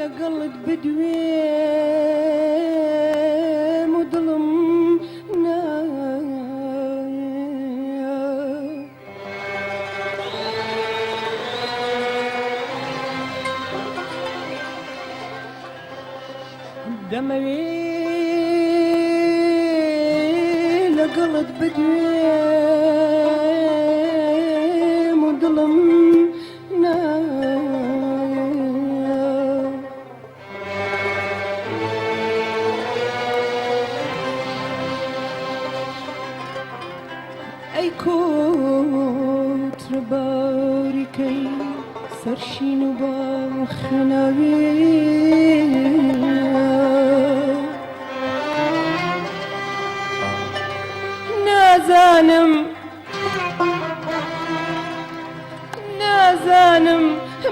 لەگەڵت بدوێم و دڵم نایە. دەمەوێ لەگەڵت بدوێم و دڵم ئەی کۆترە باریکەی سەرشین و باخناوی نازانم نازانم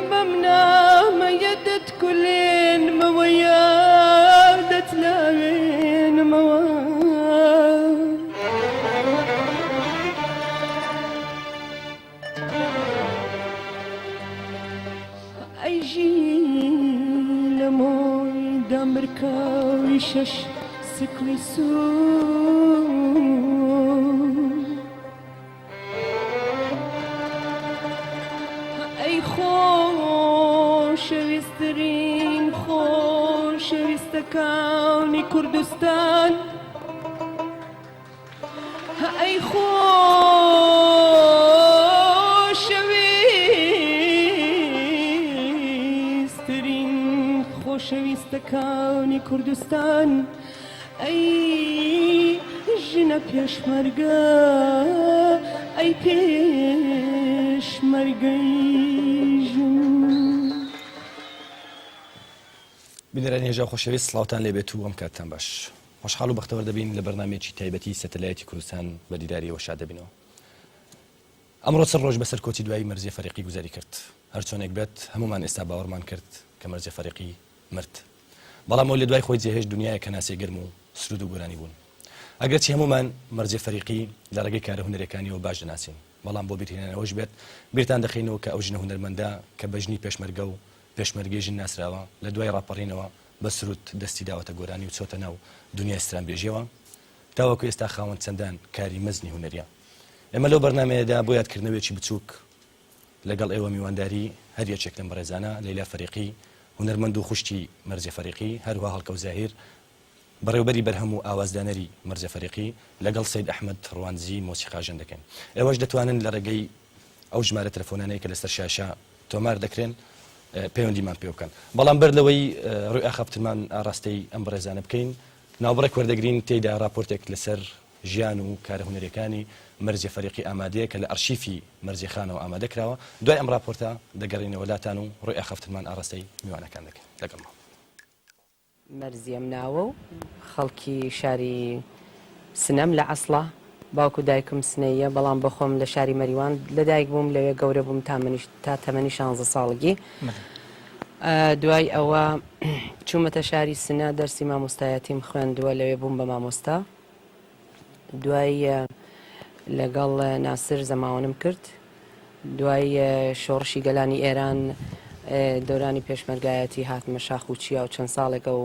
بەم نامەیە دەتکولێنمەوە یا دەتلاوێنمەوە. ئەی ژیلەمۆی دامرکاوی شەش سکڵی سوور. ئەی خۆشەویسترین خۆشەویستەکانی کوردستان ئەی خۆشەویسترین خۆشەویستەکانی کوردستان ئەی ژنە پێشمەرگە ئەی پێشمەرگەی ژن. بینەرانی هێژا و خۆشەویست سڵاوتان لێبێت و ئەم کاتتان باش. خۆشحاڵ و بەختەوەر دەبین لە بەرنامەیەکی تایبەتی سەتەلایتی کوردستان بە دیداری ئێوە شاد دەبینەوە. ئەمڕۆ چ ڕۆژ بەسەر کۆچی دوایی مەرزیە فەریقی گوزەری کرد. هەرچۆنێک بێت هەموومان ئێستا باوەڕمان کرد کە مەرزیە فەریقی مرد. بەڵام ئەو لە دوای خۆی جێهێشت دونیایەک هەناسەی گەرم و سروود و گۆرانی بوون. ئەگەرچی هەموومان مەرزیە فەریقی لە ڕێگەی کارە هونەریەکانیەوە باش دەناسین، بەڵام بۆ بیرهێنانەوەش بێت بیرتان دەخەینەوە کە ئەو ژنە هونەرمەندە کە بە ژنی پێشمەرگە و پێشمەرگەی ژن ناسراوە، لە دوای ڕاپەڕینەوە بە سروود دەستی داوەتە گۆرانی و چۆتە ناو دونیای سترانبێژیەوە تاوەکو ئێستا خاوەن چەندان کاری مەزنی هونەریە. ئێمە لەو بەرنامەیەدا بۆ یادکردنەوەیەکی بچووک لەگەڵ ئێوە میوانداری هەر یەکێک لەم بەڕێزانە، لەیلا فەریقی، هونەرمەند و خوشکی مەرزیە فەریقی، هەروەها هەڵکەوت زاهیر، بەڕێوبەری بەرهەم و ئاوازدانەری مەرزیە فەریقی، لەگەڵ سەید ئەحمەد ڕواندزی مۆسیقاژەن دەکەین. ئێوەش دەتوانن لە ڕێگەی ئەو ژمارە تەلەفۆنانەی کە لەسەر شاشە تۆمار دەکرێن پەیوەندیمان پێوە بکەن. بەڵام بەر لەوەی ڕووی ئاخافتنمان ئاڕاستەی ئەم بەڕێزانە بکەین، ناوبڕێک وەردەگرین تێیدا ڕاپۆرتێک لەسەر ژیان و کارە هونەریەکانی مەرزیە فەریقی ئامادەیە کە لە ئەرشیفی مەرزیە خانەوە ئامادە کراوە، دوای ئەم ڕاپۆرتە دەگەڕێینەوە لاتان و ڕووی ئاخافتنمان ئاڕاستەی میوانەکان دەکەین. لەگەڵمان بن. مەرزیەم ناوە و خەڵکی شاری سنەم لە عەسڵا، باوک و دایکم سنەییە، بەڵام بۆ خۆم لە شاری مەریوان لەدایک بووم، لەوێ گەورە بووم تا منیش تا تەمەنی شانزە ساڵگی. دوای ئەوە چوومەتە شاری سنە، دەرسی مامۆستایەتیم خوێندووە، لەوێ بووم بە مامۆستا. دوای لەگەڵ ناسر زەماوەنم کرد. دوای شۆڕشی گەلانی ئێران دەورانی پێشمەرگایەتی هاتمە شاخ و چیا و چەند ساڵێکە و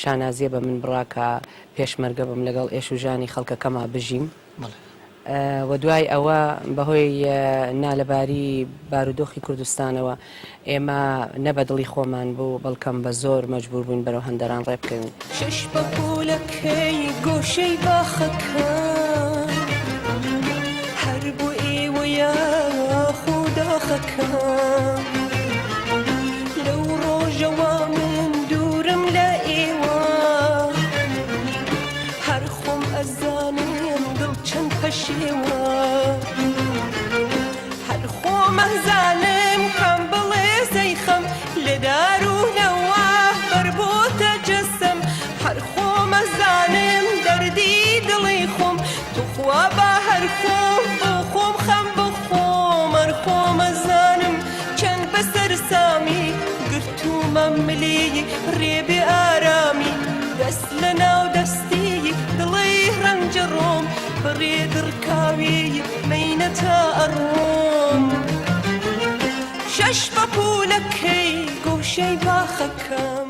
شانازیە بە من بڕا کە پێشمەرگە بم لەگەڵ ئێش و ژانی خەڵکەکەما بژیم. و دوای ئەوە بەهۆی نالەباری بارودۆخی کوردستانەوە ئێمە نە بە دڵی خۆمان بوو بەڵکەم بە زۆر مەجبوور بووین بەرەو هەندەران ڕێ بکەوین. شەش پەپوولەکەی گۆشەی باخەکان هەر بۆ ئێوەیە ئاخ و داخەکان لەو ڕۆژەوە من دوورم لە ئێوە هەر خۆم ئەزانم دڵ چەند پەشێوە هەر خۆم ئەزانم کام بڵێسەی خەم لە دار و نەوا بەربۆتە جەستەم هەر خۆم ئەزانم دەردی دڵی خۆم توخوا با هەر خۆم بۆ خۆم خەم بخۆم هەر خۆم ئەزانم چەند بە سەرسامی گرتوومە ملی ڕێ بێ ئارامی دەست لە ناو دەستی دڵی ڕەنجەڕۆم بڕێ دڕکاوی مەینەتە ئەڕۆم. شەش پەپوولەکەی گۆشەی باخەکەم.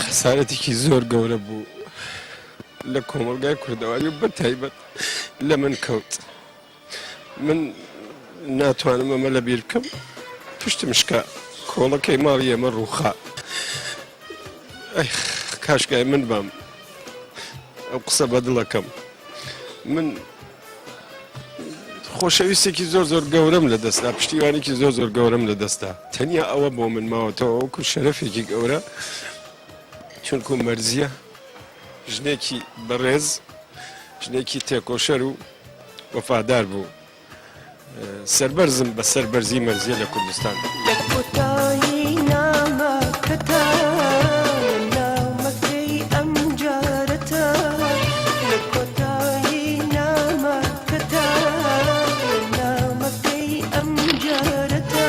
خەسارەتێکی زۆر گەورە بوو لە کۆمەڵگای کوردەواری و بە تایبەت لە من کەوت من ناتوانم ئەمە لە بیر بکەم پشتم شکا کۆڵەکەی ماڵی ئێمە ڕووخا ئەی کاشگای من بام ئەو قسە بەدڵەکەم من خۆشەویستێکی زۆر زۆر گەورەم لە دەستدا پشتیوانێکی زۆر زۆر گەورەم لە دەستدا تەنیا ئەوە بۆ من ماوەتەوە وەکو شەرەفێکی گەورە چونکو مەرزیە ژنێکی بەڕێز ژنێکی تێکۆشەر و وەفادار بوو سەربەرزم بە سەربەرزی مەرزیە لە کوردستان. لە کۆتایی نامەکەتا لە نامەکەی ئەمجارەتا لە کۆتایی نامەکەتا لە نامەکەی ئەمجارەتا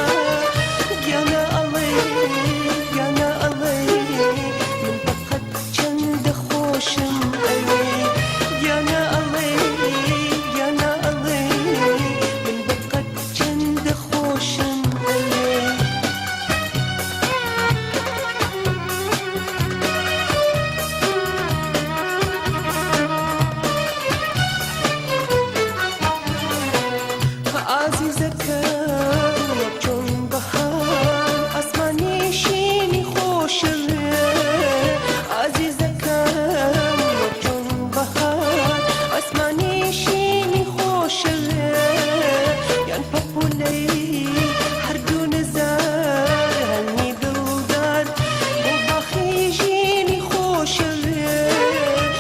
گیانە ئەڵێ گیانە ئەڵێ من بەقەد چەندە خۆشم ئەوێ گیانە ئەڵێ گیانە ئەڵێ من بەقەد چەندە خۆشم ئەوێ. ئازیزەکەم وەک چۆن بەهار ئاسمانی شینی خۆشەوێ ئازیزەکەم وەک چۆن بەهار ئاسمانی شینی خۆشەوێ یان پەپوولەی هەردوو نزار هەنی دڵدار بۆ باخی ژینی خۆشەوێ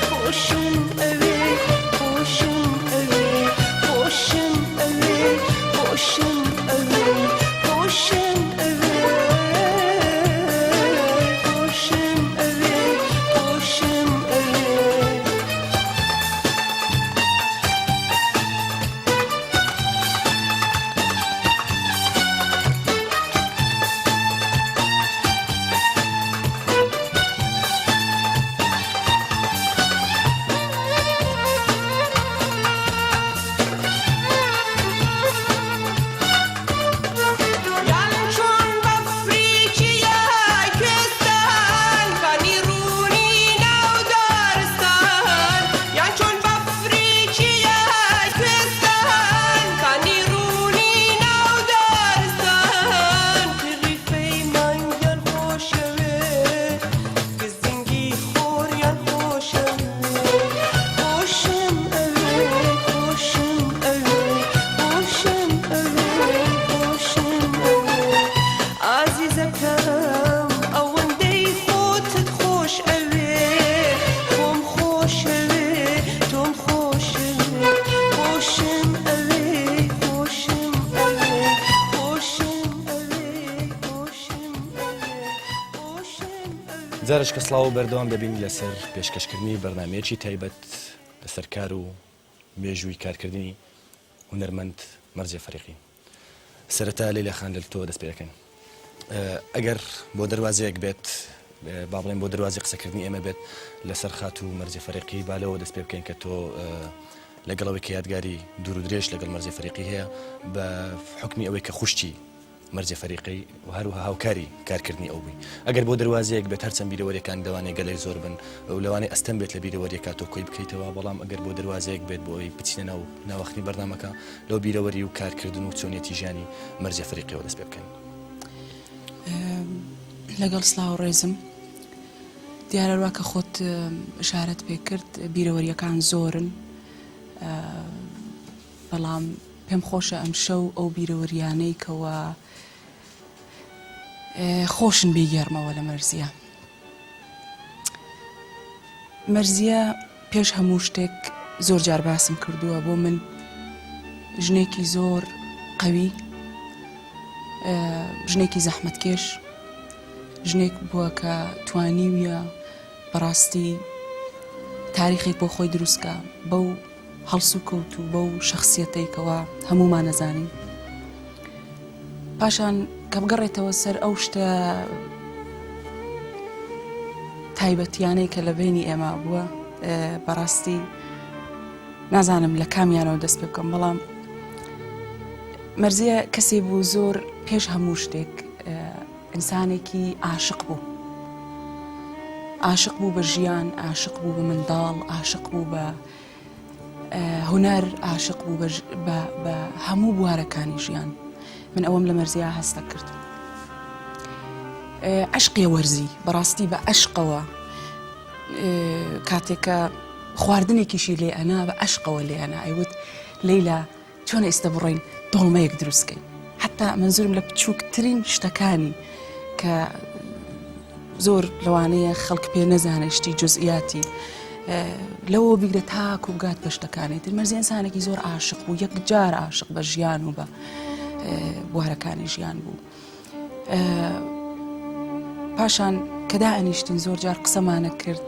خۆشم ئەوێ خۆشم ئەوێ خۆشم ئەوێ خۆشم ئەوێ خۆشم ئەوێ خۆشم ئەوێ خۆشم ئەوێ. یان چۆن بەفری چیای کوێستان کانی ڕوونی ناو دارستان یان چۆن بەفری چیای کوێستان کانی ڕوونی ناو دارستان تریفەی مانگیان خۆشەوێ گزنگی خۆریان خۆشەوێ خۆشم ئەوێ خۆشم ئەوێ خۆشم ئەوێ خۆشم ئەوێ ئازیزەکەم ئەوەندەی خۆتت خۆش ئەوێ خۆم خۆشەوێ تۆم خۆشەوێ خۆشم ئەوێ خۆشم ئەوێ خۆشم ئەوێ خۆشم ئەوێ خۆشم ئەوێ. جارێکە سڵاو و بەردەوام دەبین لەسەر پێشکەشکردنی بەرنامەیەکی تایبەت لەسەر کار و مێژووی کارکردنی هونەرمەند مەرزیە فەریقی. سەرەتا لەیلا خان لە تۆوە دەست پێ دەکەین. ئەگەر بۆ دەروازەیەک بێت با بڵێن بۆ دەروازی قسەکردنی ئێمە بێت لەسەر خاتوو مەرزیە فەریقی با لەوە دەست پێ بکەین کە تۆ لەگەڵ ئەوەی کە یادگاری دوور و درێژ لەگەڵ مەرزیە فەریقی هەیە بە حکمی ئەوەی کە خوشکی مەرزیە فەریقی و هەروەها هاوکاری کارکردنی ئەو بووی. ئەگەر بۆ دەروازەیەک بێت هەرچەند بیرەوەریەکان لەوانەیە گەلێک زۆر بن و لەوانەیە ئەستەم بێت لە بیرەوەریەکە تۆ کۆی بکەیتەوە، بەڵام ئەگەر بۆ دەروازەیەک بێت بۆ ئەوەی بچینە ناو ناوەخنی بەرنامەکە لەو بیرەوەری و کارکردن و چۆنیەتی ژیانی مەرزیە فەریقیەوە دەست پێ بکەین. لەگەڵ سڵاو و ڕێزم. دیارە وا کە خۆت ئشارەت پێ کرد بیرەوەریەکان زۆرن بەڵام پێم خۆشە ئەمشەو ئەو بیرەوەریانەی کەوا خۆشن بیگێڕمەوە لە مەرزیە. مەرزیە پێش هەموو شتێک زۆر جار باسم کردووە بۆ من ژنێکی زۆر قەوی ژنێکی زەحمەتکێش ژنێک بووە کە توانیویە بەڕاستی تاریخێک بۆ خۆی دروستکە بەو. هەڵسوکەوت و بەو شەخسیەتەی کەوا هەموومان ئەزانین. پاشان کە بگەڕێتەوە سەر ئەو شتە تایبەتیانەی کە لە بینی ئێمە بووە بەڕاستی نازانم لە کامیانەوە دەست پێ بکەم بەڵام مەرزیە کەسێ بوو زۆر پێش هەموو شتێک ئینسانێکی عاشق بوو عاشق بوو بە ژیان عاشق بوو بە منداڵ عاشق بوو بە هونەر عاشق بوو بە هەموو بوارەکانی ژیان من ئەوەم لە مەرزیا هەستە کرد عشقیە وەرزی بەڕاستی بە عشقەوە کاتێکە خواردنێکیشی لێ ئەنا بە عشقەوە لێ ئەنا ئەیوت لەیلا چۆن ئێستا بڕۆین دۆڵمەیەک دروست کەین حتا منزورم لە بچووکترین شتەکانی کە زۆر لەوانەیە خەڵک پێ نەزانێت شتی جزئیاتی لەوە بیگرە تاکو بگات بە شتەکانی تر مەرزی ئینسانێکی زۆر عاشق بوو یەکجار عاشق بە ژیان و بە بوارەکانی ژیان بوو. پاشان کە دائەنیشتین زۆر جار قسەمانە کرد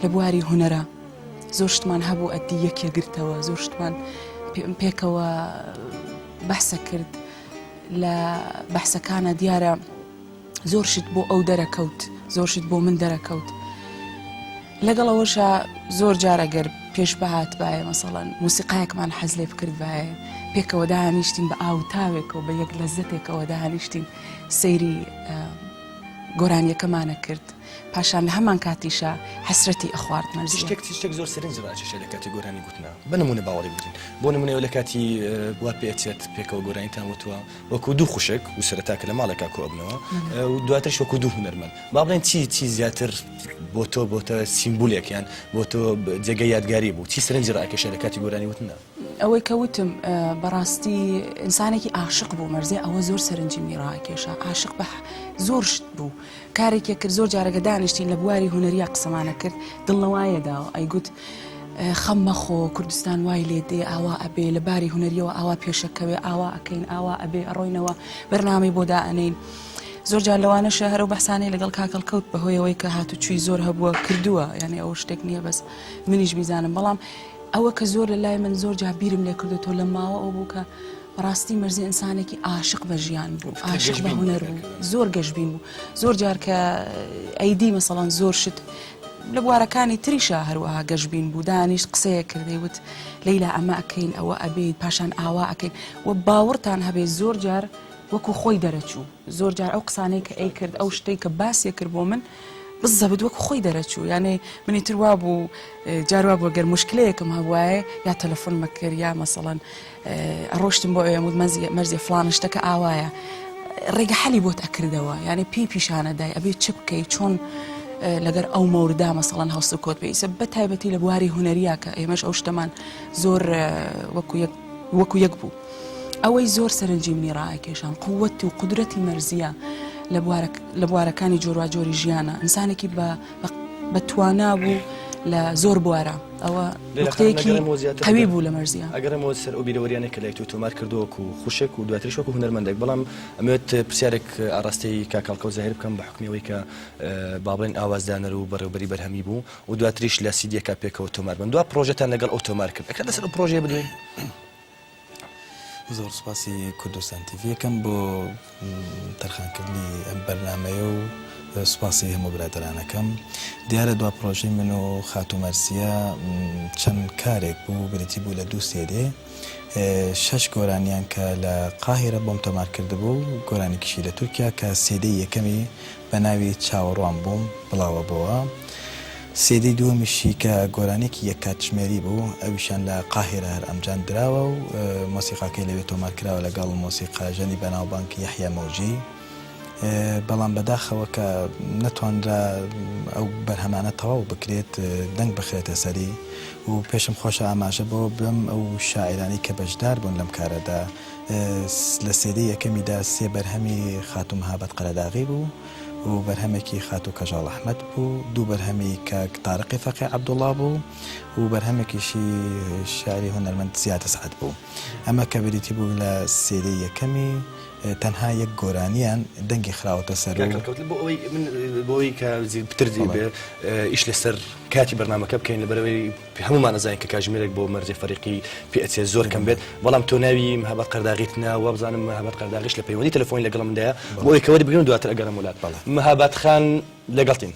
لە بواری هونەرە زۆر شتمان هەبوو ئەدی یەکێ گرتەوە زۆر شتمان پێکەوە بەحسە کرد لە بەحسەکانە دیارە زۆر شت بۆ ئەو دەرەکەوت زۆر شت بۆ من دەرەکەوت لەگەڵ ئەوەشا زۆر جار ئەگەر پێش بهاتبایە مەسەڵەن موسیقایەکمان حەز لێ بکردبایە پێکەوە دانیشتین بە ئاو تاوێکەوە بە یەک لەزەتێکەوە دانیشتین سەیری گۆرانیەکەمانە کرد پاشان لە هەمان کاتیشا حەسرەتی ئەخوارد مەرزیە. شتێک شتێک زۆر سەرنج ڕاکێشێ لە کاتی گۆرانی گوتنا بە نمونە باوەڕی بگرین بۆ نمونە لە کاتی وا پێ ئەچێت پێکەوە گۆرانیتان وتووە وەکو دوو خوشک و سەرەتا کە لە ماڵێکا کۆ ئەبنەوە و دواترش وەکو دوو هونەرمەند با بڵێن چی چی زیاتر بۆ تۆ بۆتە سیمبولێک یان بۆ تۆ جێگەی یادگاری بوو چی سەرنجی ڕاکێشا لە کاتی گۆرانی وتندا؟ ئەوەی کە وتم بەڕاستی ئینسانێکی عاشق بوو مەرزێ ئەوە زۆر سەرنجی منی ڕاکێشا عاشق بە زۆر شت بوو کارێکی کرد زۆر جارەگە دانیشتین لە بواری هونەریا قسەمانە کرد دڵنەوایە داوە ئەیگوت خەم مەخۆ کوردستان وای لێ دێ ئاوا ئەبێ لە باری هونەریەوە ئاوا پێشەکەوێ ئاوا ئەکەین ئاوا ئەبێ ئەڕۆینەوە بەرنامەی بۆ دائەنێین زۆر جار لەوانەشە هەرو بەحسانەی لەگەڵ کاک هەڵکەوت بەهۆیەوەی کە هاتوچوی زۆر هەبووە کردووە یعنی ئەوە شتێک نییە بەس منیش بیزانم بەڵام ئەوە کە زۆر لە لای من زۆر جار بیرم لێ کردوتەوە لە ماوە ئەو بوو کە بەڕاستی مەرزی ئینسانێکی عاشق بە ژیان بوو عاشق بە هونەر بوو زۆر گەشبین بوو زۆر جار کە ئەیدی مەسەڵەن زۆر شت لە بوارەکانی تریشا هەروەها گەشبین بوو دانیشت قسەیە کردەی وت لەیلا ئەمە ئەکەین ئەوە ئەبێت پاشان ئاوا ئەکەین و باوەڕتان هەبێ زۆر جار وەکو خۆی دەرەچوو زۆر جار ئەو قسانەی کە ئەیکرد ئەو شتەی کە باسیە کرد بۆ من بزەبت وەکو خۆی دەرەچوو یانێ منی تر وا بوو جار وا بوو گەر مشکلەیەکم هەبوایە یا تەلەفۆنمە کرد یا مەسەڵەن ئەڕۆشتم بۆ ئەوێ وت مەرزیە فڵانە شتەکە ئاوایە ڕێگە حەلی بۆت ئەکردەوە یانێ پێی پیشانە دای ئەبێ چ بکەی چۆن لەگەر ئەو مەوردا مەسەڵەن هەڵسوکەوت بێ ئیسە بە تایبەتی لە بواری هونەریە کە ئێمەش ئەو شتەمان زۆر وەکو یەک وەکو یەک بوو ئەوەی زۆر سەرنجی منی ڕائەکێشان قووەت و قودرەتی مەرزیە لە بوارەکانی جۆرواجۆری ژیانە ئینسانێکی بە بە توانا بوو لە زۆر بوارە ئەوە نقطەیەکی قەوی بوو لە مەرزیە. ئەگەڕێمەوە سەر ئەو بیرەوەریانەی کە لای تۆ تۆمار کردووە وەکو خوشک و دواتریش وەکو هونەرمەندێک بەڵام ئەمەوێت پرسیارێک ئاڕاستەی کاک هەڵکەوت زاهیر بکەم بە حوکمی ئەوەی کە با بڵێین ئاوازدانەر و بەڕێوبەری بەرهەمی بوو و دواتریش لە سیدیەکە پێکەوە تۆمار بن دوا پڕۆژەتان لەگەڵ ئەو تۆمار کرد ئەکرێت لەسەر ئەو پڕۆژەیە بدوێین؟ زۆر سوپاسی کوردستان تیڤی ئەکەم بۆ تەرخانکردنی ئەم بەرنامەیە و سوپاسی هەموو برادەرانەکەم. دیارە دوا پڕۆژەی من و خاتوو مەرسیە چەند کارێک بوو بریتی بوو لە دوو سێدێ شەش گۆرانیان کە لە قاهیرە بۆم تۆمار کردبوو گۆرانیکیشی لە تورکیا کە سێدەی یەکەمی بە ناوی چاوەڕوان بووم بڵاوە بۆوە. سیدی دووەمیشی کە گۆرانیەکی یەک کاتژمێری بوو ئەویشیان لە قاهیرە هەر ئەمجان دراوە و مۆسیقاکەی لەوێ تۆمار کراوە لەگەڵ مۆسیقاژەنی بەناوبانگ یەحیا مەوجی بەڵام بەداخەوە کە نەتوانرا ئەو بەرهەمانە تەواو بکرێت دەنگ بخرێتە سەری و پێشم خۆشە ئاماژە بەوە بم ئەو شاعیرانەی کە بەشدار بوون لەم کارەدا لە سێدەی یەکەمیدا سێ بەرهەمی خاتوو مهابەت قەرەداغی بوو و بەرهەمێکی خاتوو کەژاڵ ئەحمەد بوو، دوو بەرهەمی کاک تارقی فەقێ عەبدوڵا بوو و بەرهەمێکیشی شیعری هونەرمەند زیاد ئەسعەد بوو. ئەمە کە بریتی بوو لە سێدەی یەکەمی. تەنها یەک گۆرانیان دەنگی خراوەتە سەر و. کاک هەڵکەوت بۆ ئەوەی من بۆ ئەوەی کە پتر ئیش لەسەر کاتی بەرنامەکە بکەین لەبەرئەوەی هەموومان ئەزانین کە کاژمێرێک بۆ مەرجێ فەریقی پێ ئەچێت زۆر کەم بێت بەڵام تۆ ناوی مهاباد قەرداغیت نا وابزانم مهاباد قەرداغیش لە پەیوەندی تەلەفۆنی لەگەڵ مندایە بۆ ئەوەی کە وەری بگرن و دواتر ئەگەڕێم وڵات مهاباد خان لەگەڵتین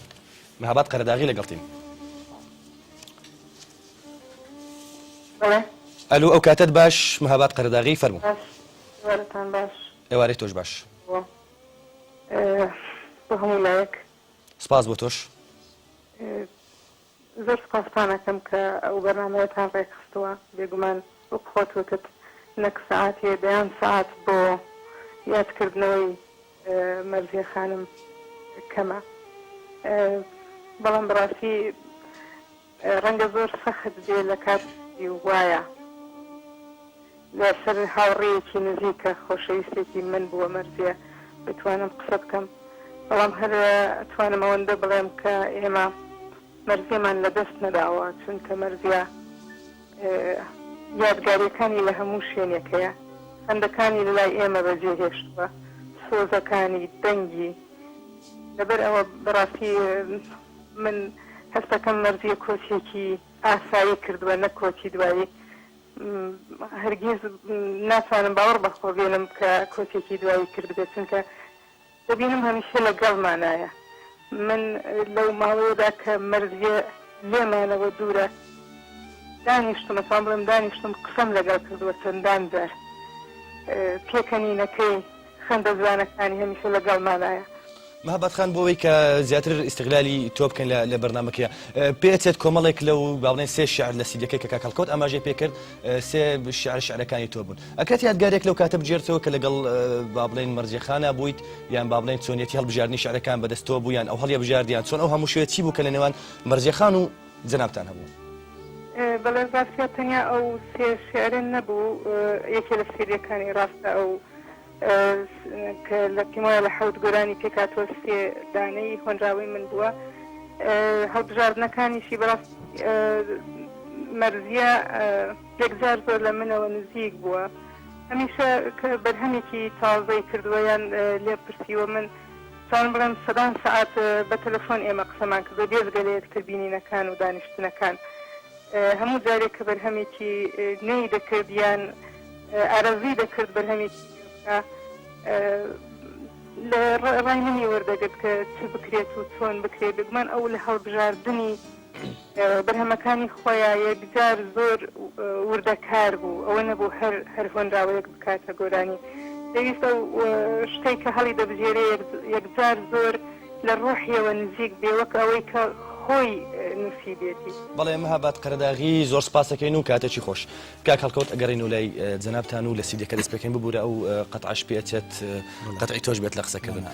مهاباد قەرەداغی لەگەڵتین. بەڵێ. ئەلو ئەو کاتەت باش مهاباد قەرەداغی فەرموو. باش ئێوارەتان باش. ئێوارەی تۆش باش. بۆ بۆ هەموو لایەک. سپاس بۆ تۆش. زۆر سپاستان ئەکەم کە ئەو بەرنامەیەتان ڕێکخستووە، بێگومان وەک خۆت وتت نەک سەعاتێ دەیان سەعات بۆ یادکردنەوەی مەرزیە خانم کەمە، بەڵام بەڕاستی ڕەنگە زۆر سەخت بێ لە کاتی وایە لەسەر هاوڕێیەکی نزیک کە خۆشەویستێکی من بووە مەرزیە بتوانم قسە بکەم بەڵام هەر ئەتوانم ئەوەندە بڵێم کە ئێمە مەرزیەمان لە دەست نەداوە چونکە مەرزیە یادگاریەکانی لە هەموو شوێنێک هەیە خەندەکانی لە لای ئێمە بەجێ هێشتووە سۆزەکانی دەنگی لەبەر ئەوە بەڕاستی من هەستەکەم مەرزیە کۆچێکی ئاسایی کردووە نەک کۆچی دوایی هەرگیز ناتوانم باوەڕ بە خۆ بێنم کە کۆچێکی دوایی کردبێت چونکە دەبینم هەمیشە لەگەڵمانایە من لەو ماوەیەدا کە مەرزیە لێمانەوە دوورە دانیشتم ئەتوانم بڵێم دانیشتم قسەم لەگەڵ کردووە چەندان جار پێکەنینەکەی خەندە جوانەکانی هەمیشە لەگەڵمانایە. مەهاباد خان بۆ ئەوەی کە زیاتر ئیستغلالی تۆ بکەین لە بەرنامەکەیا پێ ئەچێت کۆمەڵێک لەو با بڵێن سێ شعر لە سیدیەکەی کە کاک هەڵکەوت ئاماژەی پێ کرد سێ شعر شعرەکانی تۆ بوون ئەکرێت یادگارێک لەو کاتە بگێرتەوە کە لەگەڵ با بڵێن مەرزیە خانا بوویت یان با بڵێن چۆنیەتی هەڵبژاردنی شعرەکان بەدەست تۆ بوو یان ئەو هەڵیەبژارد یان چۆن ئەو هەموو شوێ چی بوو کە لە نێوان مەرزیە خان و جەنابتان هەبوو؟ بەڵێ ڕاستە تەنیا ئەو سێ شعرە نەبوو یەکێ لە سیدیەکانی ڕاستە ئەو کە لە پێم وایە لە حەوت گۆرانی پێکهاتووە سێ دانەی هۆنراوەی من بووە هەڵبژاردنەکانیشی بەڕاست مەرزیە یەکجار زۆر لە منەوە نزیک بووە هەمیشە کە بەرهەمێکی تازەی کردووە یان لێم پرسیوە من توانم بڵێم سەدان سەعات بە تەلەفۆن ئێمە قسەمان کردووە بێجگە لە یەکتر بینینەکان و دانیشتنەکان هەموو جارێک کە بەرهەمێکی نوێی دەکرد یان ئارەزووی دەکرد بەرهەمێکی نوێ بکا لە ڕای منی وەردەگرت کە چ بکرێت و چۆن بکرێت بێگومان ئەو لە هەڵبژاردنی بەرهەمەکانی خۆیا یەکجار زۆر وردەکار بوو ئەوە نەبوو هەر هەر هۆنراوەیەک بکاتە گۆرانی دەویست ئەو شتەی کە هەڵی دەبژێرێ یەکجار زۆر لە ڕۆحیەوە نزیک بێ وەک ئەوەی کە خۆی نووسیبێتی. بەڵێ مهاباد قەرەداغی زۆر سپاسەکەین و کاتێکی خۆش. کاک هەڵکەوت ئەگەڕێینەوە لای جەنابتان و لە سیدیەکە دەست پێکەین ببورە ئەو قەتعەش پێ ئەچێت قەتعی تۆش بێت لە قسەکردن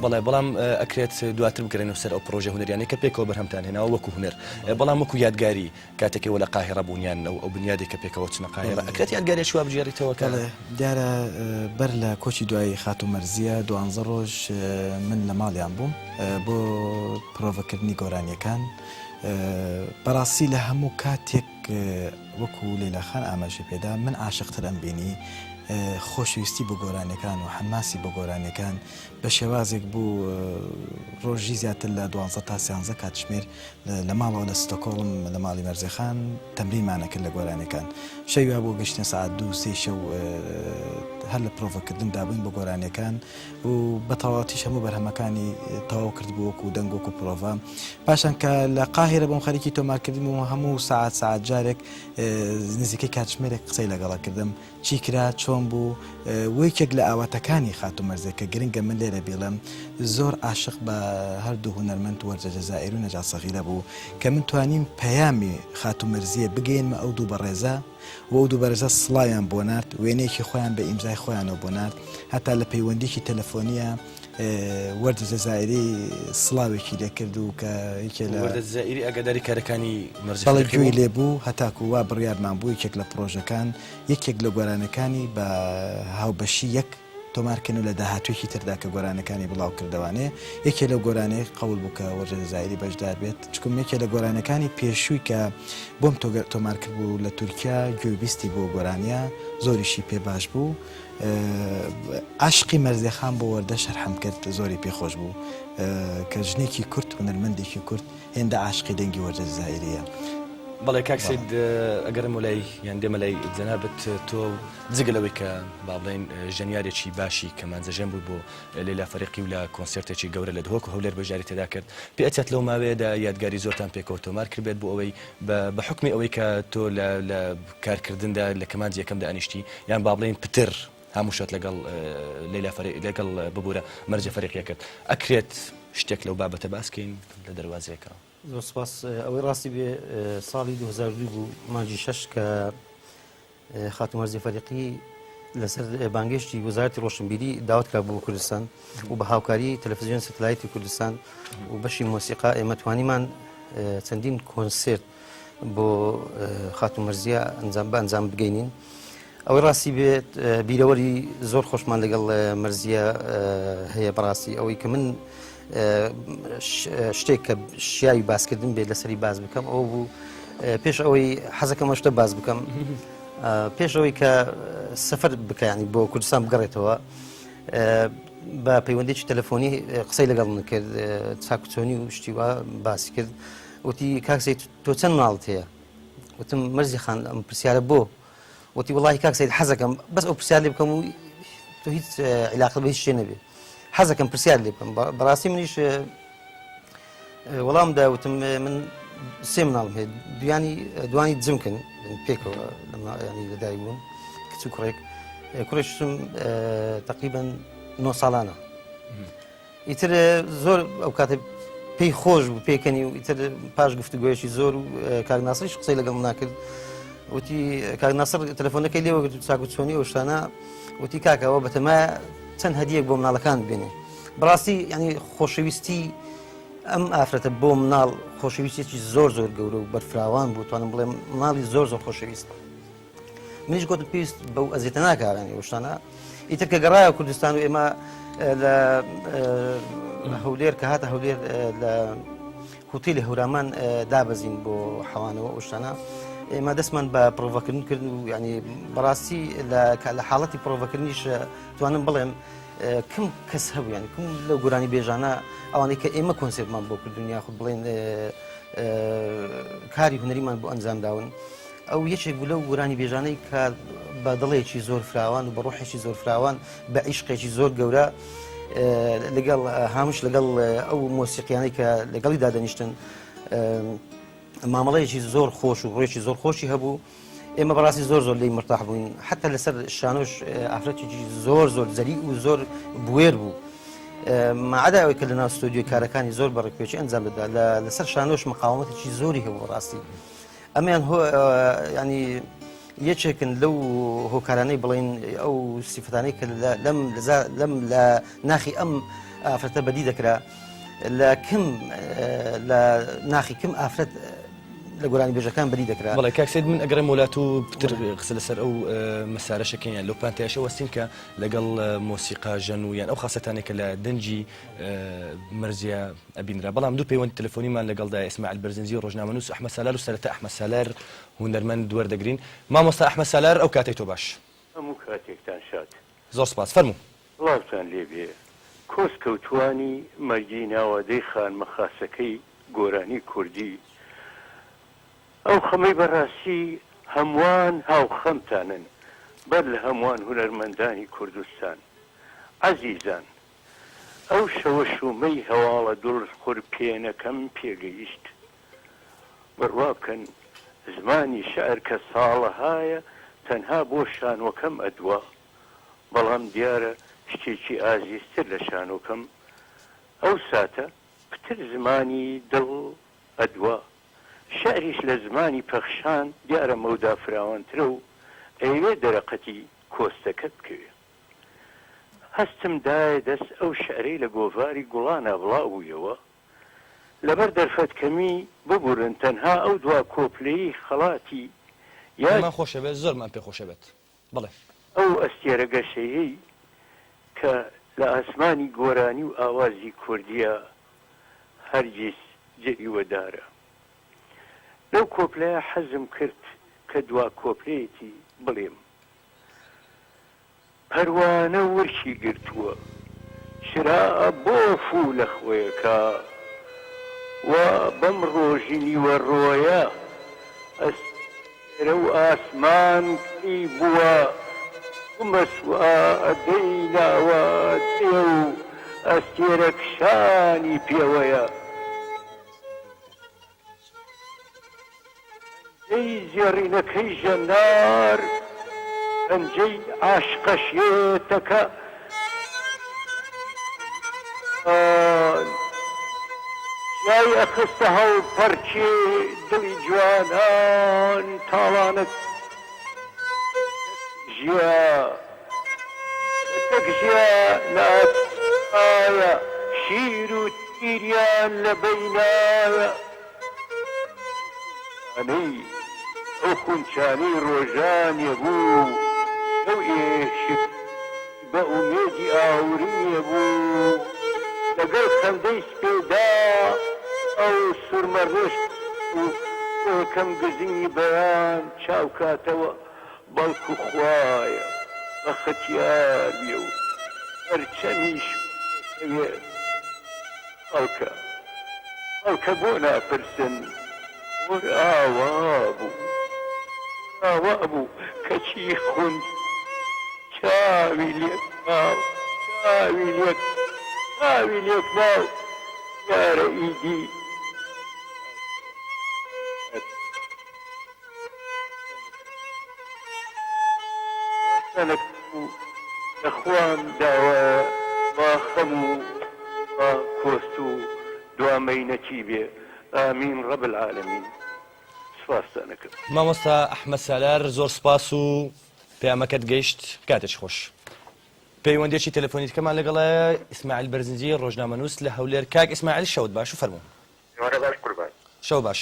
بەڵێ بەڵام ئەکرێت دواتر بگەڕێنەوە سەر ئەو پڕۆژە هونەریانەی کە پێکەوە بەرهەمتان هێناوە وەکو هونەر بەڵام وەکو یادگاری کاتێک ئێوە لە قاهیڕە بوون یان ئەو بنیادێک کە پێکەوە چنە قاهیڕە ئەکرێت یادگاریەکی وا بگێڕیتەوە کە بەڵێ دیارە بەر لە کۆچی دوایی خاتوو مەرزیە دوانزە ڕۆژ من لە ماڵیان بووم بۆ پرۆڤەکردنی گۆرانیەکان بەڕاستی لە هەموو کاتێک وەکو لەیلا خان ئاماژەی پێدا من عاشقتر ئەمبینی خۆشەویستی بۆ گۆرانیەکان و حەماسی بۆ گۆرانیەکان بە شێوازێک بوو ڕۆژی زیاتر لە دوانزە تا سیانزە کاتژمێر لە ماڵەوە لە ستۆکۆڵم لە ماڵی مەرزێخان تەمرینمانە کرد لە گۆرانیەکان شەوی وا بوو گەشتینە سەعات دوو سێی شەو هەر لە پرۆڤەکردندا بووین بۆ گۆرانیەکان و بە تەواوەتیش هەموو بەرهەمەکانی تەواو کردبوو وەکو دەنگ وەکو پرۆڤە پاشان کە لە قاهیرە بووم خەریکی تۆمارکردن بووم هەموو سەعات سەعات جارێک نزیکەی کاتژمێرێک قسەی لەگەڵە کردم چی کرا چۆن بوو و یەکێک لە ئاواتەکانی خاتوو مەرزێ کە گرنگە من لێرە بیڵێم زۆر عاشق بە هەردوو هونەرمەند وەرجە جەزائیر و نەجات سەغیرە بوو کە من توانیم پەیامی خاتوو مەرزیە بگەیەنمە ئەو دوو بەڕێزە و ئەو دوو بەڕێزە سڵاویان بۆ نارد، وێنەیەکی خۆیان بە ئیمزای خۆیانەوە بۆ نارد، هەتا لە پەیوەندییەکی تەلەفۆنییە وەردە جەزائیری سڵاوێکی لێ کرد و کە یەکێ لە. وەردە جەزائیری ئاگاداری کارەکانی مەرزی بەڵێ فەریقی گوێی بوو؟ لێ بوو، هەتاکوو وا بڕیارمان بوو یەکێک لە پڕۆژەکان، یەکێک لە گۆرانیەکانی بە هاوبەشی یەک. تۆمار کەن و لە داهاتوویەکی تردا کە گۆرانیەکانی بڵاو کردەوانێ یەکێ لەو گۆرانیەی قەول بوو کە وەرجە جەزائیری بەشدار بێت چکم یەکێ لە گۆرانیەکانی پێشووی کە بۆم تۆمار کرد بوو لە تورکیا گوێ بیستی بۆ گۆرانیە زۆریشی پێ باش بوو عاشقی مەرزێخان بۆ وەردە شەرحم کرد زۆری پێ خۆش بوو کە ژنێکی کورد هونەرمەندێکی کورد هێندە عاشقی دەنگی وەردە جەزائیریە. بەڵێ کاک سەید ئەگەرم لای یان دێمە لای جەنابت تۆ جگە لەوەی کە با بڵێین ژەنیارێکی باشی کەمانجەژەن بووی بۆ لەیلا فەریقی و لە کۆنسێرتێکی گەورە لە دهۆک و هەولێر بەشداری تێدا کرد، پێ ئەچێت لەو ماوەیەدا یادگاری زۆرتان پێکەوە تۆمار کردبێت بۆ ئەوەی بە بە حوکمی ئەوەی کە تۆ لە لە کارکردندا لە کەمانجی یەکەمدا ئەنیشتی یان با بڵێین پتر هاموشۆت لەگەڵ لەیلا فەری لەگەڵ ببورە مەرجە فەریقیە کرد ئەکرێت شتێک لەو بابەتە باس کەین لە دەروازەیەکەوە؟ زۆر سپاس ئەوەی ڕاستی بێ ساڵی 2002 بوو مانگی شەش کە خاتوو مەرزی فەریقی لەسەر بانگێشتی وەزارەتی ڕۆشنبیری داوت کرا بۆ کوردستان و بە هاوکاری تەلەفزیۆن سەتلایتی کوردستان و بەشی مۆسیقا ئێمە توانیمان چەندین کۆنسێرت بۆ خاتوو مەرزیە ئەنجام بە ئەنجام بگەینین. ئەوەی ڕاستی بێت بیرەوەری زۆر خۆشمان لەگەڵ مەرزیە هەیە بەڕاستی ئەوەی کە من شتێک کە شیاوی باسکردن بێت لەسەری باس بکەم ئەو بوو پێش ئەوەی حەزەکەم شتە باس بکەم پێش ئەوەی کە سەفەر بکەیانی بۆ کوردستان بگەڕێتەوە بە پەیوەندێکی تەلەفۆنی قسەی لەگەڵ من کرد چاکچۆنی و شتیوا باسی کرد وتی کاک سەید تۆ چەند مناڵت هەیە وتم مەرزی خان ئەم پرسیارە بۆ وتی وڵی کاک سید حەزەکەم بەس ئەو پرسیار لێ بکەم و تۆ هیچ عیلاقە بە هیچ شتێ نەبێ حەزەکەم پرسیار لێ بکەم بەڕاستی منیش وەڵام دا وتم من سێ مناڵم هەیە دویانی دوانی جمکن پێکەوە ینی لەدایک بوون کچ و کوڕێک کوڕێکشم تقریبا نۆ ساڵانە ئیتر زۆر ئەو کاتە پێی خۆش بوو پێکەنی و ئیتر پاش گفتوگۆیەکی زۆر و کاک ناسریش قسەی لەگەڵ ناکرد وتی کاک ناسر تەلەفۆنەکەی لێوەگرت و چاک و چۆنی ئەو شتانە وتی کاکەوە بەتەما چەند هەدیەک بۆ مناڵەکان بێنێ بەڕاستی ینی خۆشەویستی ئەم ئافرەتە بۆ مناڵ خۆشەویستێکی زۆر زۆر گەورە و بەرفراوان بوو توانم بڵێم مناڵی زۆر زۆر خۆشەویست منیش گوتم پێویست بەو ئەزیێتە ناکارانی ئەو شتانە ئیتر کە گەڕایە کوردستان و ئێمە لە هەولێر کە هاتە هەولێر لە هوتیلی هەورامان دابەزین بۆ حەوانەوە ئەو شتانە ئێمە دەستمان بە پرۆڤەکردن کرد و ینی بەڕاستی لە حاڵەتی پرۆڤەکردنیش توانم بڵێم کم کەس هەبوو یانی کم لەو گۆرانی بێژانە ئەوانەی کە ئێمە کۆنسێرتمان بۆ کردوون یاخود بڵێن کاری هونەریمان بۆ ئەنجام داون ئەو یەکێک بوو لەو گۆرانی بێژانەی کە بە دڵێکی زۆر فراوان و بە ڕۆحێکی زۆر فراوان بە عیشقێکی زۆر گەورە لەگەڵ هامش لەگەڵ ئەو مۆسیقیانەی کە لەگەڵی دادەنیشتن مامەڵەیەکی زۆر خۆش و ڕێکی زۆر خۆشی هەبوو ئێمە بەڕاستی زۆر زۆر لێی مرتاح بووین حتا لەسەر شانۆش ئافرەتێکی زۆر زۆر زەری و زۆر بوێر بوو ماعدا ئەوەی کە لە ناو ستۆدیۆی کارەکانی زۆر بە ڕێکپێکی ئەنجام دەدا لەسەر شانۆش مقاومەتێکی زۆری هەبوو ڕاستی ئەمیان هۆ ینی یەکێکن لەو هۆکارانەی بڵین ئەو سیفەتانەی کە لەم لەم لە ناخی ئەم ئافرەتە بەدی دەکرا لە کم لە ناخی کم ئافرەت لە گۆرانی بێژەکان بەدی دەکرا. بەڵێ کاک سەید من ئەگەڕێم وەلات و پتر قسە لەسەر ئەو مەسارەشە کەین یان لەو پانتایەشە وەستین کە لەگەڵ مۆسیقا ژەن و یان ئەو خاسەتانەی کە لە دەنگی مەرزیە ئەبینرا بەڵام دوو پەیوەند تەلەفۆنیمان لەگەڵدا ئیسماعیل بەرزنجی ڕۆژنامەنووس ئەحمەد سالار و سەرەتا ئەحمەد سالار هونەرمەند وەردەگرین مامۆستا ئەحمەد سالار ئەو کاتەی تۆ باش. هەموو کاتێکتان شاد. زۆر سپاس فەرموو. سڵاوتان لێبێ کۆست کەوتوانی مەرگی ناوادەی خانمە خاسەکەی گۆرانی کوردی ئەو خەمەی بەڕاستی هەموان هاوخەمتانن بەر لە هەموان هونەرمەندانی کوردستان عەزیزان ئەو شەوە شومەی هەواڵە دڵخورپێنەکەم پێگەیشت بڕوا بکەن زمانی شعر کە ساڵەهایە تەنها بۆ شانۆکەم ئەدوا بەڵام دیارە شتێکی ئازیزتر لە شانۆکەم ئەو ساتە پتر زمانی دڵ ئەدوا. شیعریش لە زمانی پەخشان دیارە مەودا فراوانترە و ئەیەوێ دەرەقەتی کۆستەکەت بکەوێ. هەستم دایە دەست ئەو شیعرەی لە گۆڤاری گوڵانا بڵاو بوویەوە. لەبەر دەرفەت کەمی ببورن تەنها ئەو دوا کۆپلەی خەڵاتی پێمان یادی خۆشە بێت زۆرمان پێ خۆشە بێت. بەڵێ. ئەو ئەستێرە گەشەیەی. کە لە ئاسمانی گۆرانی و ئاوازی کوردییە هەرگیز جریوەدارە. لەو کۆپلەیە حەزم کرد کە دوا کۆپلەیەتی بڵێم. پەروانە ورکی گرتووە چرا بۆ فوو لە خۆیەکا وا بەم ڕۆژی نیوەڕۆیە ئەستێرە و ئاسمان کەی بووە گومەسوادەی ناوادەیە و ئەستێرە کشانی پێوەیە. پەنجەی زێڕینەکەی ژەنار، پەنجەی عاشقە شێتەکە. چیای ئەخستە هەڵپەڕکێ دڵی جوانان تاڵانە ژیا. تەک ژیا ناتایە شیر و تیریان لە بەینایە. ئەو خونچانەی ڕۆژانێ بوو شەو ئێشک بە ئومێدی ئاورینێ بوو لەگەڵ خەندەی سپێدا ئەو سورمە ڕێژ بوو بۆ یەکەم گزنگی بەیان چاو کاتەوە بەڵکو خوایە بەخت یار بێ و پەرچەمیش کەوێ خەڵکە خەڵکە بۆ ناپرسن خۆر ئاوا بوو ئاوا بوو کەچی خون چاوی لێک ناو چاوی لێک چاوی لێک ناو دیارە ئیدی. لە خوام داوایە وا خەم و وا کۆست و دوا مەینەتی بێ ئامین رب العالمین سوپاستان ئەکەم. مامۆستا ئەحمەد سالار زۆر سوپاس و پەیامەکەت گەیشت کاتێکی خۆش. پەیوەندیەکی تەلەفۆنی دیکەمان لەگەڵایە ئیسماعیل بەرزنجی ڕۆژنامەنووس لە هەولێر کاک ئیسماعیل شەوت باش و فەرموو. ئێوارە باش قوربان. شەو باش.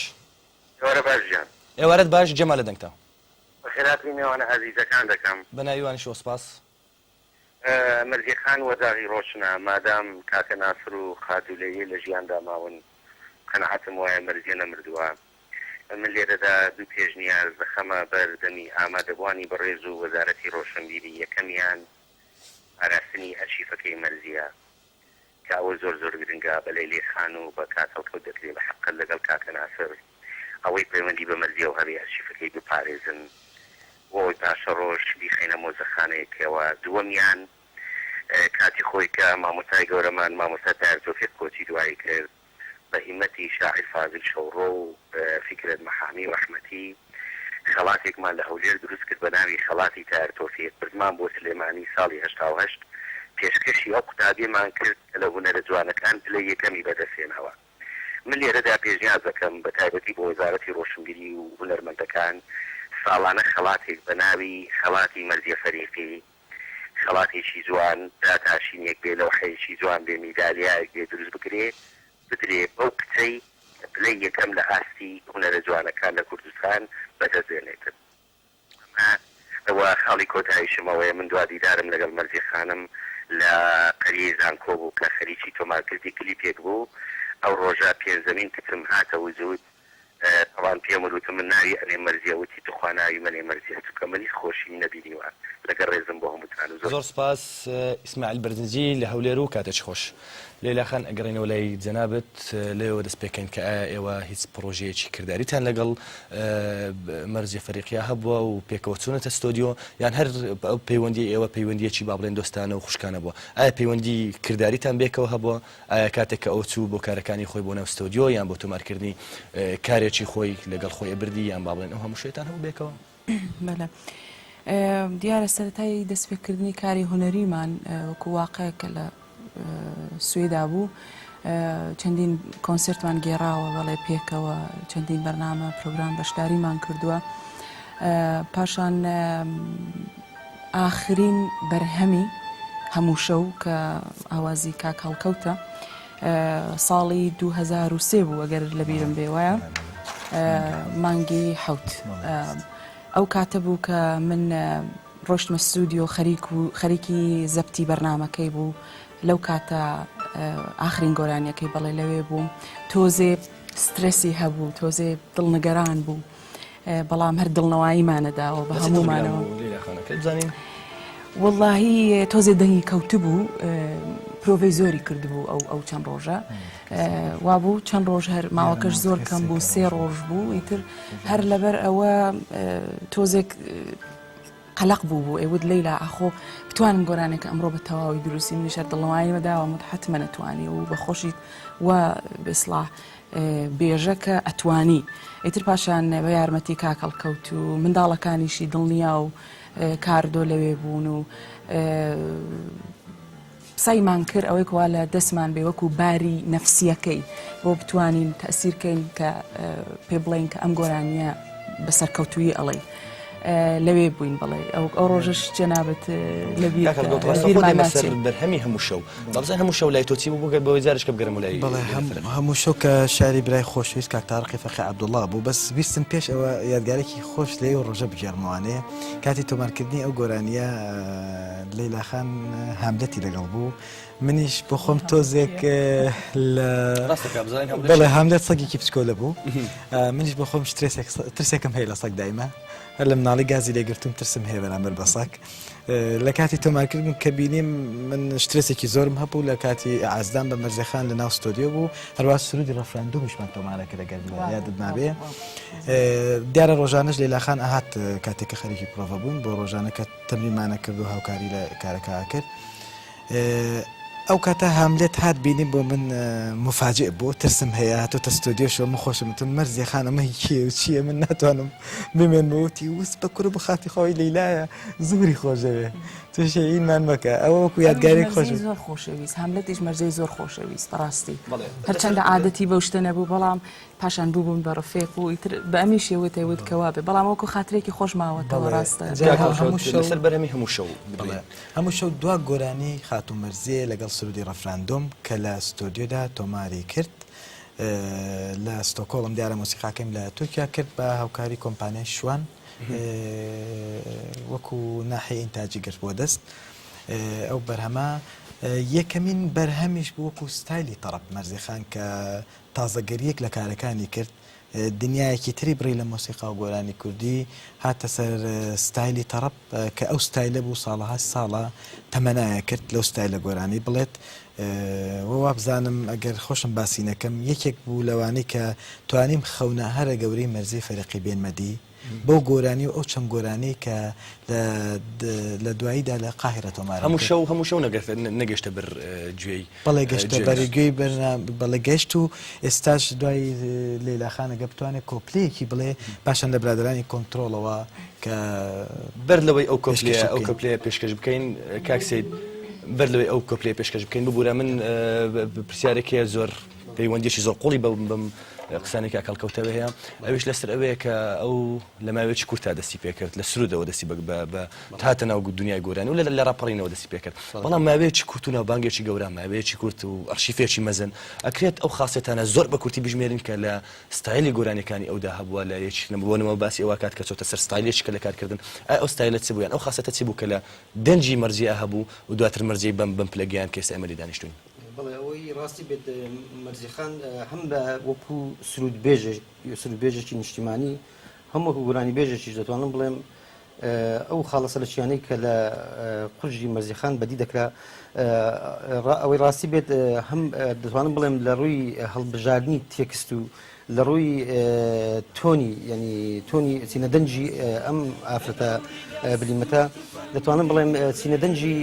ئێوارە باش گیان. ئێوارەت باش جێمان لە دەنگتە. بەخێرهاتنی مێوانە ئازیزەکان دەکەم. بە ناوی وانیشەوە سپاس. مەرزیە خان وەجاغی ڕۆشنە مادام کاکە ناسر و خاتوو لەیلی لە ژیاندا ماون قەناعەتم وایە مەرزیە نەمردووە من لێرەدا دوو پێشنیاز دەخەمە بەر دەمی ئامادەبوانی بەڕێز و وەزارەتی ڕۆشنبیری یەکەمیان پاراستنی ئەرشیفەکەی مەرزیە کە ئەوە زۆر زۆر گرنگە بە لەیلی خان و بە کاک هەڵکەوت دەکرێ بە حەققەت لەگەڵ کاکە ناسر ئەوەی پەیوەندی بە مەرزیەوە هەبێ ئەرشیفەکەی بپارێزن بۆ ئەوەی پاشەڕۆژ بیخەینە مۆزەخانەیەکەوە دووەمیان کاتی خۆی کە مامۆستای گەورەمان مامۆستا تاهیر تۆفیق کۆچی دوایی کرد بە هیمەتی شاعیر فازیل شەوڕۆ و فیکرەت مەحامی و ڕەحمەتی خەڵاتێکمان لە هەولێر دروست کرد بە ناوی خەڵاتی تاهیر تۆفیق بردمان بۆ سلێمانی ساڵی 88 پێشکەشی ئەو قوتابیەمان کرد کە لە هونەرە جوانەکان پلەی یەکەمی بەدەست هێناوە. من لێرەدا پێشنیاز دەکەم بە تایبەتی بۆ وەزارەتی ڕۆشنبیری و هونەرمەندەکان ساڵانە خەڵاتێک بە ناوی خەڵاتی مەرزیە فەریقی خەڵاتێکی جوان داتاشینێک بێ لەوحەیەکی جوان بێ میدالیایەک بێ دروست بکرێ بدرێ بەو کچەی کە پلەی یەکەم لە ئاستی هونەرە جوانەکان لە کوردستان بەدەست دێنێتن. ئەمە و خاڵی کۆتاییشم ئەوەیە من دوا دیدارم لەگەڵ مەرزیە خانم لە قەریەی زانکۆ بوو کە خەریکی تۆمارکردنی کلیپێک بوو ئەو ڕۆژە پێنجەمین کچم هاتە وجود تەبان پێم وت وتم من ناوی ئەنێم مەرزیە وتی توخوا ناوی مەنێ مەرزیە چونکە من هیچ خۆشیم نەبینیوە لەگەڵ ڕێزم بۆ هەمووتان و زۆر زۆر سپاس ئیسماعیل بەرزنجی لە هەولێر و کاتێکی خۆش. لەیلا خان ئەگەڕێینەوە لای جەنابت لەوێوە دەست پێکەین کە ئایا ئێوە هیچ پڕۆژەیەکی کرداریتان لەگەڵ مەرزیە فەریقیا هەبووە و پێکەوە چوونەتە ستۆدیۆ یان هەر ئەو پەیوەندی ئێوە پەیوەندیەکی با بڵێن دۆستانە و خوشکانە بووە ئایا پەیوەندی کرداریتان بێکەوە هەبووە ئایا کاتێک کە ئەو چوو بۆ کارەکانی خۆی بۆ ناو ستۆدیۆ یان بۆ تۆمارکردنی کارێکی خۆی لەگەڵ خۆی ئەبردی یان با بڵێن ئەو هەموو شتێتان هەبوو بێکەوە؟ بەلێ دیارە سەرەتای دەستپێکردنی کاری هونەریمان وەکو واقع کە لە سوێدا بوو چەندین کۆنسرتمان گێڕاوە بەڵێ پێکەوە چەندین بەرنامە پرۆگرام بەشداریمان کردووە پاشان ئاخرین بەرهەمی هەموو شەو کە ئاوازی کاک هەڵکەوتە ساڵی 2023 بوو ئەگەر لەبیرم بێ وایە مانگی حەوت ئەو کاتە بوو کە من. ڕۆشتمە ستودیۆ خەریک و خەریکی زەبتی بەرنامەکەی بوو لەو کاتە ئاخرین گۆرانیەکەی بەڵێ لەوێ بووم تۆزێ سترێسی هەبوو تۆزێ دڵنگەران بوو بەڵام هەر دڵنەواییمانەداوە بە هەموومانەوە وەڵاهی تۆزێ دەنگی کەوتبوو پرۆڤەی زۆری کردبوو ئەو ئەو چەند ڕۆژە وابوو چەند ڕۆژ هەر ماوەکەش زۆر کەم بوو سێ ڕۆژ بوو ئیتر هەر لەبەر ئەوە تۆزێک قەلەق بوو بوو ئەیوت لەیلا ئاخۆ بتوانم گۆرانێکە ئەمڕۆ بە تەواوی دروستی منیش هەر دڵنەوایی مەداوە مت حەتمەن ئەتوانی و بە خۆشیت و بێسڵا بێژە کە ئەتوانی ئیتر پاشان بە یارمەتی کاک هەڵکەوت و منداڵەکانیشی دڵنیا و کاردۆ لەوێ بوون و سەعیمان کرد ئەوەی کەوا لە دەستمان بێ وەکو باری نەفسیەکەی بۆ بتوانین تەسیر کەین کە پێ بڵێین کە ئەم گۆرانیە بە سەرکەوتویی ئەڵێ لەوێ بووین بڵێ ئەو ئەو ڕۆژەش جەنابت لەبیر بەرهەمی هەموو شەو بەڵزان هەموو شەو لای تۆ چی بوو بگەر بەوەی جارش کە بگەرم لای بەڵێ هەموو شەو کە شاری برای خۆشەویست کاک تارقی فەقێ عەبدوڵڵا بوو بەس ویستم پێش ئەوە یادگارێکی خۆش لەی ڕۆژە بگێڕمەوانێ کاتی تۆمارکردنی ئەو گۆرانییە لەیلا خان هاملێتی لەگەڵ بوو منیش بۆ خۆم تۆزێک لە بەڵێ هاملێت سەگێکی بچکۆلە بوو منیش بۆ خۆم شترێسێک ترسێکم هەیە لە سەگ دایمە هەر لە مناڵی گازی لێگرتوم ترسم هەیە بەرامبەر بە سەگ لە کاتی تۆمارکردن کە بینیم من شترێسێکی زۆرم هەبوو لە کاتی ئازدان بە مەرزێخان لە ناو ستۆدیۆ بوو هەروە سرودی ڕەفراندومیشمان تۆمارە کرد گەر یادت مابێ دیارە ڕۆژانەش لەیلا خان ئەهات کاتێک کە خەریکی پرۆڤە بووین بۆ ڕۆژانە کە تەمرینمانە کرد و هاوکاری لە کارەکە ئەکرد ئەو کاتە هاملێت هات بینیم بۆ من مفاجئ بوو ترسم هەیە هاتۆتە ستۆدیۆشەوە من خۆشم وتم مەرزیە خان ئەمە هی کێ و چییە من ناتوانم بمێنمەوە وتی وس بە کورە بۆ خاتی خۆی لەیلایە زۆری خۆشەوێ تۆش هینمان مەکە ئەوە وەکو یادگارێک خۆش زۆر خۆشەویست هاملێتیش مەرزەی زۆر خۆشەویست بەڕاستی هەرچەندە عادەتی بەو شتە نەبوو بەڵام پاشان بووبوون بە ڕفێق و ئیتر بە ئەمی شێوە دەیوت کە وابێ بەڵام وەکو خاترێکی خۆش ماوەتەوە ڕاستە. لەسەر بەرهەمی هەموو شەو بڵێ. هەموو شەو دوا گۆرانی خاتوو مەرزیە لەگەڵ سرودی ڕەفراندۆم کە لە ستۆدیۆدا تۆماری کرد لە ستۆکۆڵم دیارە مۆسیقاکەیم لە تورکیا کرد بە هاوکاری کۆمپانیای شوان وەکو ناحیە ئینتاجی گرت بۆ دەست ئەو بەرهەمە یەکەمین بەرهەمیش بوو وەکو ستایلی تەڕەب مەرزیخان کە تازەگەرییەک لە کارەکانی کرد، دنیایەکی تری بڕی لە مۆسیقا و گۆرانی کوردی، هاتە سەر ستایلی تەڕەب کە ئەو ستایلە بوو ساڵەها ساڵە تەمەنایە کرد لەو ستایلە گۆرانی بڵێت و وابزانم ئەگەر خۆشم باسی نەکەم یەکێک بوو لەوانەی کە توانیم خەونە هەرە گەورەی مەرزی فەرقی بێنمە دی. بەو گۆرانی و ئەو چەند گۆرانیەی کە لە لە دواییدا لە قاهیرە تۆمارم هەموو شەو هەموو شەو نەگەشتە بەر گوێی بەڵێ گەشتە بەر گوێی بەرنا بەڵێ گەشت و ئێستاش دوای لەیلا خان ئەگەر بتوانێت کۆپلەیەکی بڵێ پاشان لە برادەرانی کۆنترۆڵەوە کە بەر لەوەی ئەو کۆپلەیە ئەو کۆپلەیە پێشکەش بکەین کاک سەید بەر لەوەی ئەو کۆپلەیە پێشکەش بکەین ببورە من پرسیارێک هەیە زۆر پەیوەندیی زۆر قوڵی بەم قسانەی کاک هەڵکەوتەوە هەیە ئەویش لەسەر ئەوەیە کە ئەو لە ماوەیەکی کورتا دەستی پێکرد لە سرودەوە دەستی بە هاتە ناو دنیای گۆرانی و لە ڕاپەڕینەوە دەستی پێکرد بەڵام ماوەیەکی کورت و ناوبانگێکی گەورە ماوەیەکی کورت و ئەرشیفێکی مەزن ئەکرێت ئەو خاصێتانە زۆر بە کورتی بژمێرین کە لە ستایلی گۆرانیەکانی ئەودا هەبووە لە یەکی بۆنەوە باسی ئەوە کات کە چۆتە سەر ستایلێکی کە لە کارکردن ئایا ئەو ستایلە چ بوو یان ئەو خاصێتە چی بوو کە لە دەنگی مەرزیە هەبوو و دواتر مەرزیەی بەم بەم پلە گەیاند کە ئێستا ئێمە لێی دانیشتووین؟ بەڵێ ئەوەی ڕاستی بێت مەرزی خان هەم بە وەکو سرودبێژێک سرودبێژێکی نیشتیمانی هەم وەکو گۆرانی بێژێکیش دەتوانم بڵێم ئەو خاڵە سەرەکیانەی کە لە قورجی مەرزی خان بەدی دەکرا ئەوەی ڕاستی بێت هەم دەتوانم بڵێم لە ڕووی هەڵبژاردنی تێکست و لە ڕووی تۆنی یعنی تۆنی چینە دەنگی ئەم ئافرەتە بلیمەتە دەتوانم بڵێم چینە دەنگی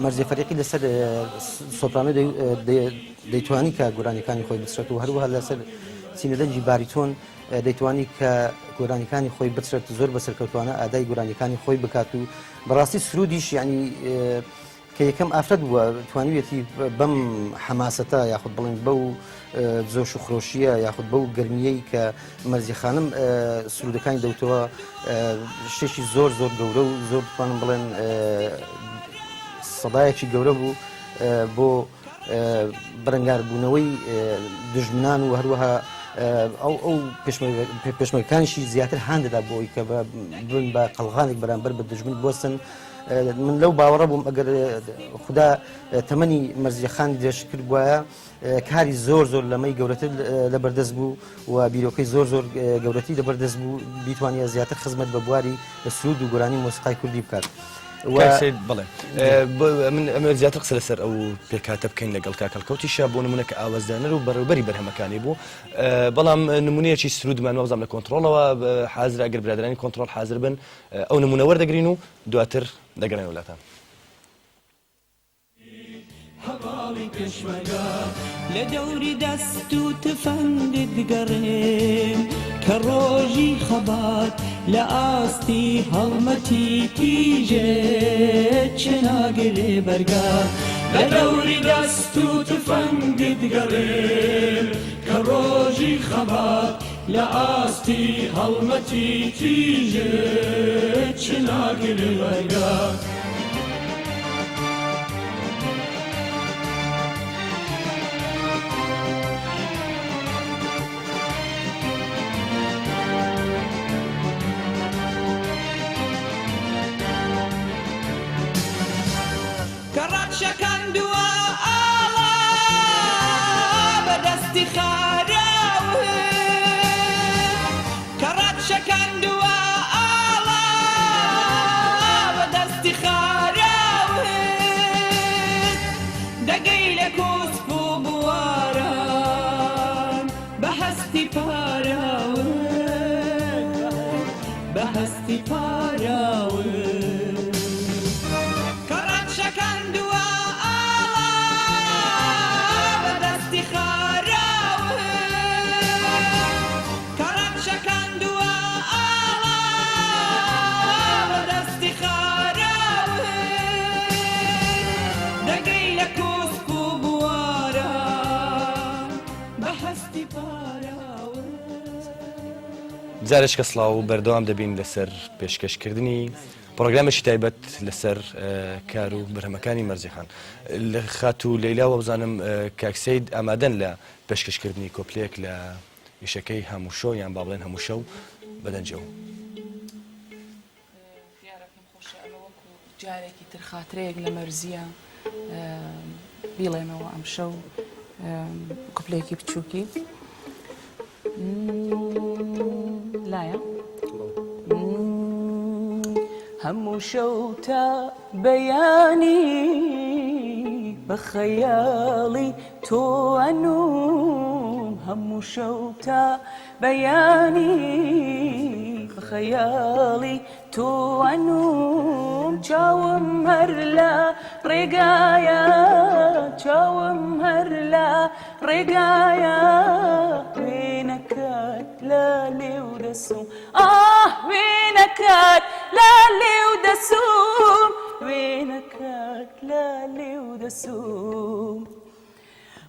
مەرزی فەریقی لەسەر سۆپرانۆ دەیتوانی کە گۆرانیەکانی خۆی بچرێت و هەروەها لەسەر چینە دەنگی باریتۆن دەیتوانی کە گۆرانیەکانی خۆی بچرێت زۆر بە سەرکەوتوانە ئادای گۆرانیەکانی خۆی بکات و بەڕاستی سرودیش یعنی کە یەکەم ئافرەت بووە توانیویەتی بەم حەماسەتە یاخود بڵێن بەو جۆش و خرۆشیە یاخود بەو گەرمیەی کە مەرزی خانم سرودەکانی دەوتەوە شتێکی زۆر زۆر گەورە و زۆر بتوانم بڵێن سەدایەکی گەورە بوو بۆ بەرەنگاربوونەوەی دژمنان و هەروەها. ئەو ئەو پێشمەرگەکانیشی زیاتر هان دەدا بۆ ئەوی کە بن بە قەڵغانێک بەرامبەر بە دژمن بوەستن. من لەو باوەڕە بووم ئەگەر خودا تەمەنی مەرزیە خانی درێژ کردبوایە کاری زۆر زۆر لەمەی گەورەتر لەبەردەست بوو و بیرۆکەی زۆر زۆر گەورەتری لەبەردەست بوو بیتوانیە زیاتر خزمەت بە بواری سرود و گۆرانی مۆسیقای کوردی بکات. بڵێ من ئەمە زیاتر قسە لەسەر ئەو پێکهاتە بکەین لەگەڵ کاک هەڵکەوتیشە بۆ نمونە کە ئاوازدانەر و بەڕێوبەری بەرهەمەکانی بوو بەڵام نمونەیەکی سرودمان وابزانم لە کۆنتڕۆڵەوە حازرە ئەگەر برادرانی کۆنتڕۆڵ حازر بن ئەو نمونە وەردەگرین و دواتر دەگەڕێنەوە لاتان. هەڤاڵی پێشمەرگە لە دەوری دەست و تفەنگت گەڕێم کە ڕۆژی خەبات لە ئاستی هەڵمەتی تیژێ چ ناگرێ بەرگە لە دەوری دەست و تفەنگت گەڕێم کە ڕۆژی خەبات لە ئاستی هەڵمەتی تیژێ چ ناگرێ بەرگە. کە ڕەتشەکاندووە ئاڵا بە دەستی خاراوت کە ڕەتشەکاندووە ئاڵا بە دەستی خاراوت دەگەی لە کۆسپ و بواران بە هەستی پاراوت بە هەستی پاراوت. کە ڕەتشەکاندووە ئاڵا بە دەستی خاراوت کە ڕەتشەکاندووە ئاڵا بە دەستی خاراوت دەگەی لە کۆسپ و بواران بە هەستی پاراوت. جارێکە سڵاو بەردەوام دەبین لەسەر پێشکەشکردنی پڕۆگرامێکی تایبەت لەسەر کار و بەرهەمەکانی مەرزی خان لە خاتوو لەیلا وابزانم کاک سەید ئامادەن لە پێشکەشکردنی کۆپلەیەک لە ئیشەکەی هەمووشۆ یان با بڵێن هەمووشەو بە دەنگی ئەو. دیارە پێم خۆشە ئەمە وەکو جارێکی تر خاترەیەک لە مەرزیە بیڵێمەوە ئەمشەو کوپلێکی بچووکی لایە هەموو شەو تا بەیانی بە خەیاڵی تۆ ئەنووم هەموو شەو تا بەیانی بە خەیاڵی تۆ ئەنووم چاوم هەر لە ڕێگایە چاوم هەر لە ڕێگایە وێنەکەت لە لێو دەسووم ئاه وێنەکەت لە لێو دەسووم وێنەکەت لە لێو دەسووم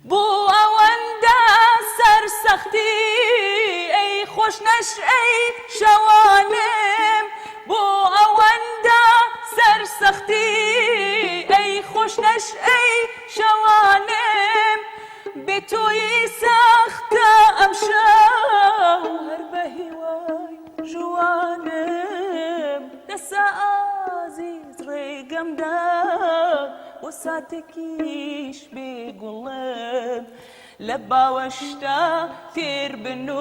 بۆ ئەوەندە سەرسەختی ئەی خۆش نەشئەی شەوانم بۆ ئەوەندە سەرسەختی ئەی خۆش نەشئەی شەوانم بێ تۆیی سەختە ئەمشەو هەر بە هیوای ژوانم دەسە ئازیز ڕێگەم دە بۆ ساتێکیش بێ گوڵم لە باوەشتا تێر بنووم.